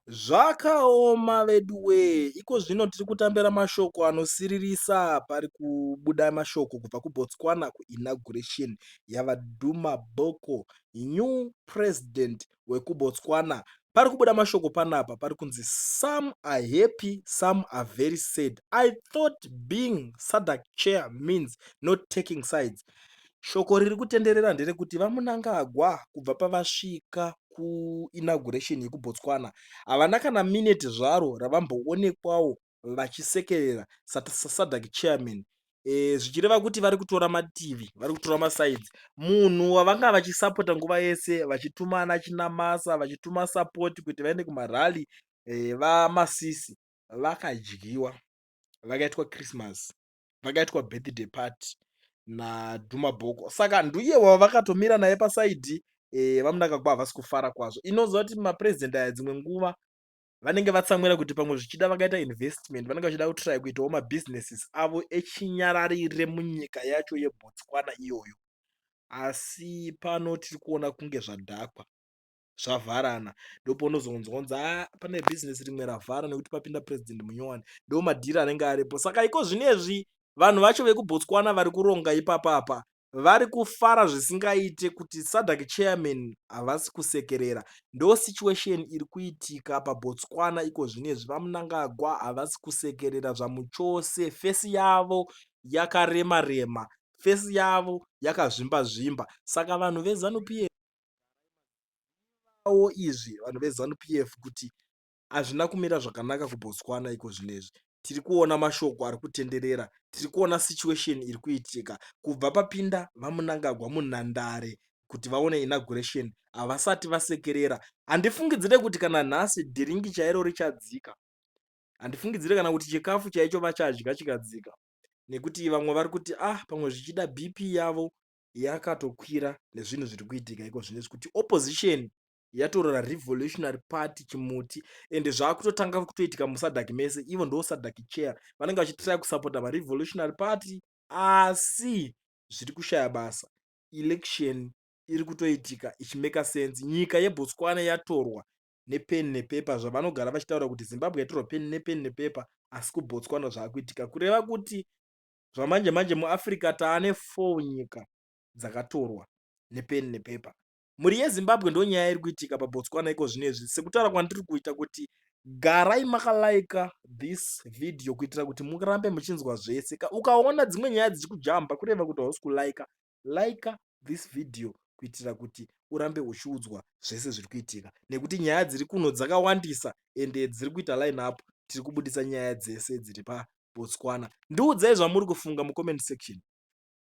Zvakaoma veduwee iko zvino tiri kutambira mashoko anosiririsa. Pari kubuda mashoko kubva kuBotswana kuinauguration yaVaDuma Boko new president wekuBotswana. Pari kubuda mashoko panapa pari kunzi, "Some are happy, some are very sad. I thought being SADC chair means not taking sides." Shoko riri kutenderera nderekuti VaMnangagwa kubva pavasvika kuinauguration yekuBotswana havana kana mineti zvaro ravamboonekwawo vachisekerera saSADC chairman, zvichireva kuti vari kutora mativi, vari kutora masides. Munhu wavanga vachisapota nguva yese, vachituma ana Chinamasa, vachituma support kuti vaende kumarally, vaMasisi vakadyiwa, vakaitwa Christmas, vakaitwa birthday party naDuma Boko. Saka ndiye wavakatomira naye paside. VaMnangagwa havasi kufara kwazvo. Inoziva kuti mapurezidendi aya dzimwe nguva vanenge vatsamwira kuti pamwe zvichida vakaita investment, vanenge vachida kutry kuitawo mabusinesses avo echinyararire munyika yacho yeBotswana iyoyo. Asi pano tiri kuona kunge zvadhakwa, zvavharana. Ndopaunozonzwa kunzi, "A, pane bhizinesi rimwe ravhara nekuti papinda purezidendi munyowani." Ndo madhiri anenge aripo. Saka iko zvinezvi vanhu vacho vekuBotswana vari kuronga ipapapa vari kufara zvisingaite kuti SADC chairman havasi kusekerera. Ndo situation iri kuitika paBotswana iko zvinezvi. VaMnangagwa havasi kusekerera zvamuchose. Face yavo yakarema rema, face yavo yakazvimba zvimba. Saka vanhu veZANU PF wo izvi, vanhu veZANU PF, kuti hazvina kumira zvakanaka kuBotswana iko zvinezvi. Tiri kuona mashoko ari kutenderera, tiri kuona situation iri kuitika kubva papinda VaMnangagwa munhandare kuti vaone inauguration. Havasati vasekerera. Handifungidzire kuti kana nhasi drink chairo richadzika. Handifungidzire kana kuti chikafu chaicho vachadya chikadzika, nekuti vamwe vari kuti, ah, pamwe zvichida BP yavo yakatokwira nezvinhu zviri kuitika iko zvinezvi, kuti opposition yatorera Revolutionary Party chimuti, ende zvakutotanga kutoitika muSADC mese. Ivo ndo SADC chair, vanenge vachitry kusapota maRevolutionary Party, asi zviri kushaya basa. Election iri kutoitika ichimake sense. Nyika yeBotswana yatorwa nepeni nepepa. Zvavanogara vachitaura kuti Zimbabwe yatorwa nepeni nepepa, asi kuBotswana zvaakuitika, kureva kuti zvamanje manje muAfrica taane 4 nyika dzakatorwa nepeni nepepa. Mhuri yeZimbabwe, ndo nyaya iri kuitika paBotswana iko zvinezvi. Sekutaura kwandiri kuita kuti garai makalaika this video kuitira kuti murambe muchinzwa zvese. Ukaona dzimwe nyaya dzichikujamba, kureva kuti hausi kulaika. Laika this video kuitira kuti urambe uchiudzwa zvese zviri kuitika, nekuti nyaya dziri kuno dzakawandisa ende dziri kuita line up. Tiri kubudisa nyaya dzese dziri paBotswana. Ndiudzai zvamuri kufunga mucomment section.